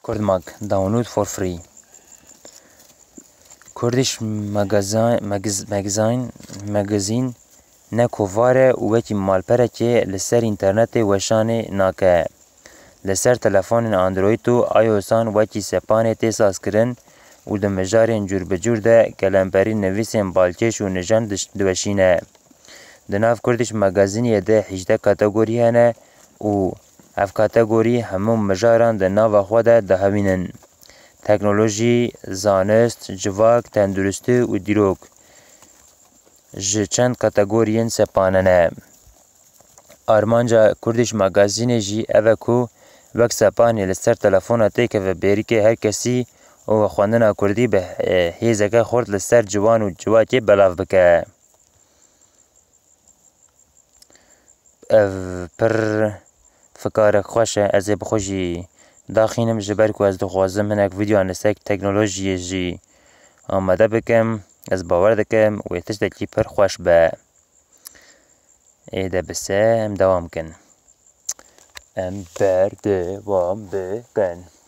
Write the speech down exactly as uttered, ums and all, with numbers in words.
Kurd Mag, download for free. Kurdish Magazine, Magaz-, Magazine, Magazine ne kovare û wekî malperekê li ser înternetê weşanê nake. Li ser telefonên Android û iOSan wekî sepanê tê sazkirin û di mijarên cûrbicûr de gelemperî nivîsên balkêş û nijan diş-, diweşîne. Di nav Kurdish Magazînê de hejdeh kategorî hene û ev kategorî hemû mijaran di nava xwe de dihewînin. Teknolojî, zanist, civak, tenduristî û dîrok ji çend kategoriyên sepanine. Armanca Kurdish Magazînê jî ev e ku wek sepanê li ser telefona têkeve bêrîkê her kesî û xwendina kurdî bi, e, hêzeke xurt li ser ciwan û civakê belav bike. Ev pir fikarek xweş e. Ez ê bi xwe jî daxînim, ji ber ku ez dixwazim hinek vîdeoyan li ser teknolojiyê jî amade bikim. Ez bawer dikim wê tiştekî pir xweş be. Ê de bise, em dewam kin. Em berdewam bikin.